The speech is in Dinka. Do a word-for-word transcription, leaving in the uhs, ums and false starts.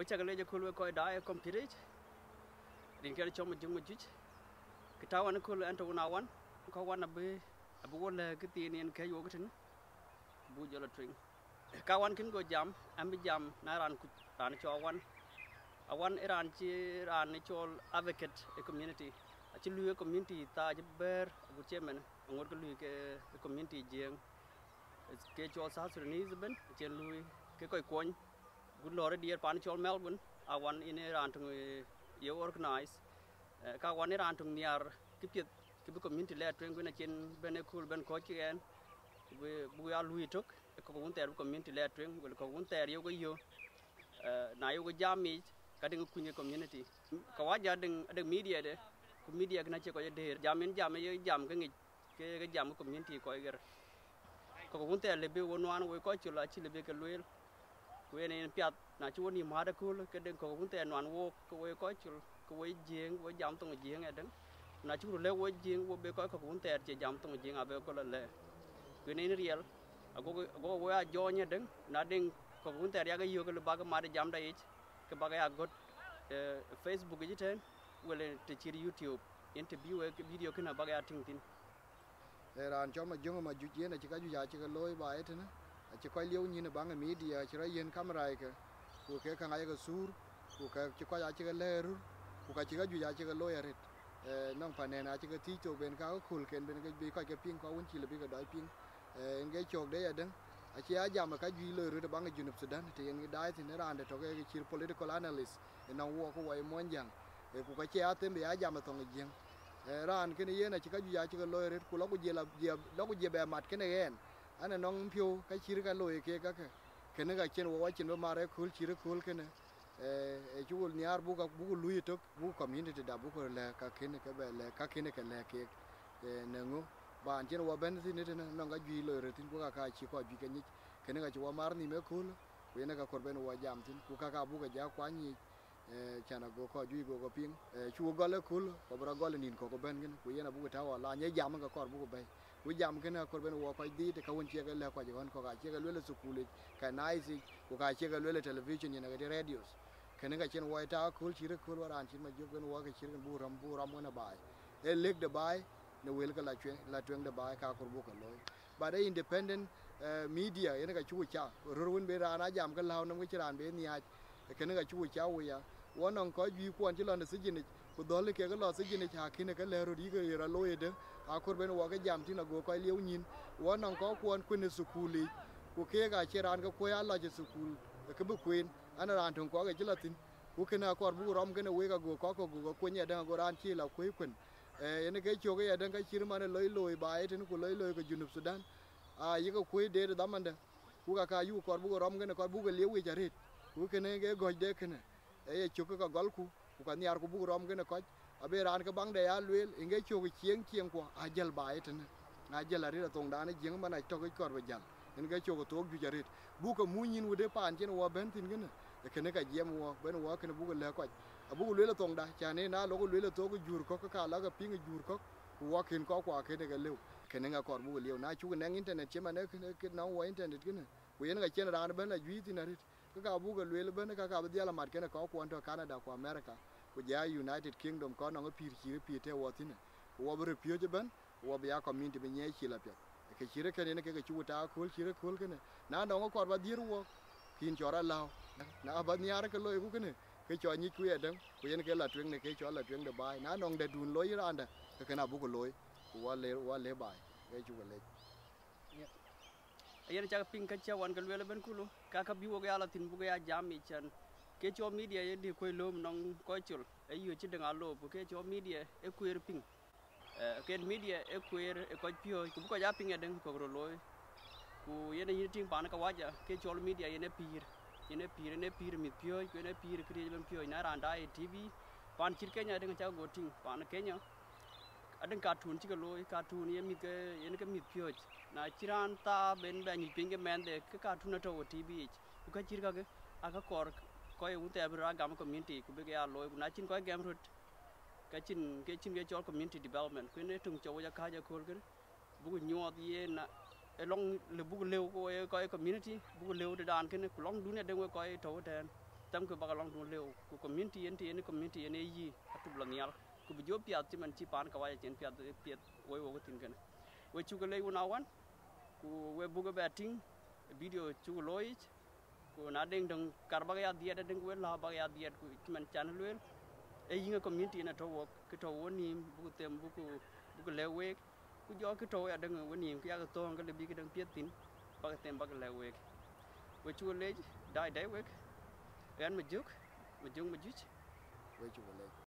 Wek cä ke leec ëkööl, wek kɔc daai ë Compirec, rin kɛn cɔl Majöŋ Majuc. Kë tɔ̈ wan ëkööl ɛn tɔ̈ wun awan, kɔc wan abï, abï wo lɛ̈k kë thiin yen kɛ̈c wok tënë, ku buk jɔl a tueŋ. Ka wan kën go jam, ɛn bï jam na raan kuc, raan cɔl Awan. Awan ë raan cï, raan ë cɔl advocate ë community. Acï luui ë community thaa cï bɛ̈ɛ̈r agut cï ëmën, aŋot ke luui ke ë community Jiëëŋ. Ke cɔl South Sudanese ëbën, acïn luui ke kɔc kuɔny. Gut lɔ̈ɔ̈r ë diɛɛr pan cɔl Melbourne, Awan yen ë raan töŋ, eh, ye organize. Eh, ka Awan ë raan töŋ nhiaar kë piɛth kë bï community lɛɛr tueŋ, kuën acïn bɛ̈n ëkööl bɛ̈n kɔ̈ɔ̈c kek ɛn, ku bï, buk ya luui tök ë kɔ̈k wun thɛɛr bï community lɛɛr tueŋ, wël kɔ̈k wun thɛɛr yok ë yö. Eh, na yok ë jam yic, ka dëŋ kuny ë community. Ka wac adëŋ, adëŋ media de, ku media kën acï kɔc ë dëër. Jam yen jam ë ye jam ke ŋic, ke, ke jam ë community kɔc ɣer. Kɔ̈k wun thɛɛr lëbï wo nuan woi kɔc col acï lëbï ke lueel. Ku yen en piath, na cï wo nïïm määt ëkööl, ke dëŋ kɔ̈k wun thɛɛr nuan wook, ke woi kɔc col, ke woi Jiëëŋ, woi jam thoŋ Jiëëŋ adëŋ. Na cï röt lɛ̈k woi Jiëëŋ, wo be kɔc kɔ̈k wun thɛɛr cie jam thoŋ Jiëëŋ abï gɔl alɛ̈k. Ku yen en riɛl, ago, ago woi a jɔɔny adëŋ, na dëŋ kɔ̈k wun thɛɛr yak yök lë bak mat ë jamda yic, ke bak ya gɔ̈t, eh, Facebook yic tɛ̈n, wël të cït YouTube, yen të bï wek video kënë bak ya tïŋ thïn. Ee raan cɔl Majöŋ Majuc, yen acï kajuëc acï ke looi baai ëtënë, acï kɔc lieu nyïn ë baŋ ë media, acï rɔt yiën kameraike, ku ke käŋ ayeke thuur, ku ke cï kɔc acï ke lɛ̈k ë rur, ku ka cï kajuëc acï ke looi arëët. Ee, nɔŋ panɛn acï ke thiëc thok ben ka ëköölken ben ke bï kɔc ke piŋ, kɔc wën cï lë bï ke dɔc piŋ. Ee, en ke cöök de yadëŋ, acï ya jam ë kajuëc loi röt ë baŋ ë Junub Thudan, të yen daai thïn ë raan de tök ee ke cït political analyst, ë nɔŋ wok ke wɔ ë Muɔnyjäŋ, ee, ku ka cie ya them bï ya jam ë thoŋ ë Jiëŋ. Eh, raan kënë yen acï kajuëc acï ke looi arëët, ku lɔ ku jël a-, jël, lɔ ku jël bɛ mat kënë ɣɛn. An, ë nɔŋ piɔ̈u ka cït ka looi kek kakë. Kënë ka cïn wɔ, wɔ cïn bï mar ëkööl cït ëkööl kënë. Eh, ë cuk nhiaar buk, buk luui ëtök, buk community da, buk lɛ̈k ka kënë ke bɛ lɛ̈k, ka kënë ke lɛ̈k keek. Eh, në ŋö? Baan cïn wɔ bɛ̈n thïn ëtënë, nɔŋ kajuëc loi röt thïn, ku ka ka cï kɔc juëc ke nyic. Kënë ka cï wɔ mar nhïïm ëkööl, ku yen ë ka kɔɔr ben wɔ jam thïn, ku ka ka buk ke ja kuany yiic. Eh, can ago kɔc juëc go ke piŋ, eh, cuk gɔl ëkööl, ku bï rɔt gɔl ë nïn kɔ̈k ëbɛ̈n kënë, ku yen abuk tääu alany, ee jam ke kɔɔr buk bɛ̈i. Ku jam kënë akɔɔr ben wɔ kɔc dhiit, ka wën cie ke lɛ̈k kɔc ɣɔn kɔ̈k, acie ke lueel ë thukul yic, ka nice yic, ku ka cie ke lueel ë television yen, ke radios. Kënë ka cïn wɔ tääu ëkööl cït ëkööl, wɔ raan cït Majöŋ ben wɔ ke cït kënë buk rɔm, buk rɔm wën ë baai. Ee lëk de baai, në wël ke la tueŋ, la tueŋ de baai, ka kɔɔr buk ke looi. But ë independent, eh, media, yen ka cuk ca, röör wën ben raan a jam ke lääu nɔm ke cï raan ben nhiaac, kënë ka cuk ca woi ya. Wɔ nɔŋ kɔc juëc kuɔn cï lɔ në thijinic, ku dhɔ̈l kek lɔ thijinic, akïn ke lɛ̈k röt yïk ye rɔt looi ëdë, akɔɔr ben wɔ ke jam thïn ago kɔc lieu nyïn. Wɔ nɔŋ kɔc kuɔn kuën ë thukul yic, ku keek acïn raan ke kuöc a lɔc ë thukul, ke bï kueen, an, raan töŋ kɔ̈k ë cï lɔ thïn. Ku kënë akɔɔr buk rɔm kënë wek ago kɔc kɔ̈k, ku ke kueny adëŋ ago raan cï lɔ kuëi kuën. Eh, yen ke cök ë yadëŋ ka cït man ë loi looi baai ëtënë, ku loi looi ke Junub Thudan. Aa, yïk kuöc deet ë dhamandë, ku ka ka yuk kɔɔr buk rɔm kënë kɔc buk ke lieu yic arëët, ku kënë ke gɔ̈c de kënë. Ee ye cök ke ka gɔlku, ku ka nhiaar ku buk rɔm kënë kɔc, abï raan ke baŋde ya lueel, yen ke cök ë cieŋ cieŋ kuɔ, aa jäl baai ëtënë. Aa jäl arëët athoŋdan ë Jiëŋ man a tɔ̈k yic kɔɔr bï jäl. Yen ke cök ë thook juëc arëët. Buk ke muc nyïn wëde paan cïn wɔ bɛ̈n thïn kënë, ë kënë ka jiɛɛm wɔ, ben wɔ kënë buk lɛ̈k kɔc. Abuk lueel ë thoŋda, cän en aa lok lueel ë thok ë jur kɔ̈k, ke ka lak ke piŋ ë jur kɔ̈k, ku wɔ kën kɔc kuɔ kënë ke lëu. Kënë ŋa kɔɔr buk lieu, na cuk nɛŋ internet cï man ë kënë, kë nɔŋ wɔ internet kënë, ku yen ka cïn raan ëbɛ̈n la juëc thïn arëët. Ke ka buk ke lueel ëbɛ̈n, ka ka bï dhial amat kënë kɔc kuɔn tɔ̈ Canada ku America, ku ja United Kingdom, kɔc nɔŋ ë pïïr cït ë pïïr tëë wɔ thïnë, ku wɔ bï röt piööc ëbɛ̈n, ku wɔ bï ya community bï nyiɛɛc cil apiɛth. Ke cït ë kënë yen ke ke cuk ta akööl, cït ë kööl kënë. Na nɔŋ ë kɔɔr ba dhiër wɔ, kïn cɔɔr alau. Na ba nhiaar ke loiku kënë, ke cɔɔr nyicku yadäŋ, ku yen ke la tueŋ në ke cɔɔr la tueŋ de baai. Na nɔŋ dɛ̈tdun looi raandä, ke kën abuk looi, ku wɔ le, wɔ le baai, ke cuk lec. Yen cak piŋ ka cä wan ke lueel ëbɛ̈n kulu, ka ka bï wok ya la thïn buk ya jam yic cän. Ke cɔɔr media ye dï kuöc lööm nɔŋ kɔc col, ë yöö cï dëŋ aloop, ku ke cɔɔr media ë kueer piŋ. Eh, ken media ë kueer ë kɔc piööc, ku bï kɔc aa piŋ adëŋ kɔ̈k röt looi. Ku yen ayïn tïŋ paan kawaja, ke cɔl media yen ë pïïr, yen ë pïïr, yen ë pïïr mïth piööc, ku yen ë pïïr këriëëc ëbɛ̈n piööc. Na raan daai ë T V, paan cït Kenya adëŋ acä go tïŋ, paan Kenya, adëŋ cartoon cï ke looi, cartoon ye mïth ke, yen ke mïth piööc. Na cï raan thaa ben bɛ nyuc piny ke mɛnhde, ke cartoon atɔ̈u ë T V yic. Ku ka cït kakë, aa ka kɔɔr kɔc ë wun thɛɛr bï rɔt aa gam ë community, ku bïk ya looi, ku na cïn kɔc gɛm röt, ka cïn, ke cïn ke cɔl community development. Ku yen ë töŋ cɔu ja kääc akööl kënë, buk nyuɔɔth yen, ë lɔŋ le buk lëu, ku ë kɔc community, buk lëu tëdan kënë, ku lɔŋdun adëŋ wek kɔc tɔ̈u ëtɛ̈ɛ̈n. Thɛmkë bäk alɔŋdun lëu, ku community yen të yen community yen ë yï atup lɔ nhial, ku bï jɔ piath cïmën cï paan kawaja cïn piath piɛth woi wok thïn kënë. We cuk lec wun awan, ku we buk bɛ tïŋ video cuk looi yic, ku na deŋ döŋ kar bäk ya dhiɛɛt, adeŋ we lääu bäk ya dhiɛɛt, ku cïmën can lueel, ee yïŋ ë community yen atɔ̈ wok, kë tɔ̈ wo nïïm buk them, buk buk lɛ̈k week, ku jɔ kë tɔ̈ ya däŋ we nïïm, kë yak thööŋ ke le bï kë däŋ piɛth thïn, bäk them bäk lɛ̈k week. We cuk lec, daai dɛ̈i wek, ɣɛn Majök, Majök Majuc. We cuk lec.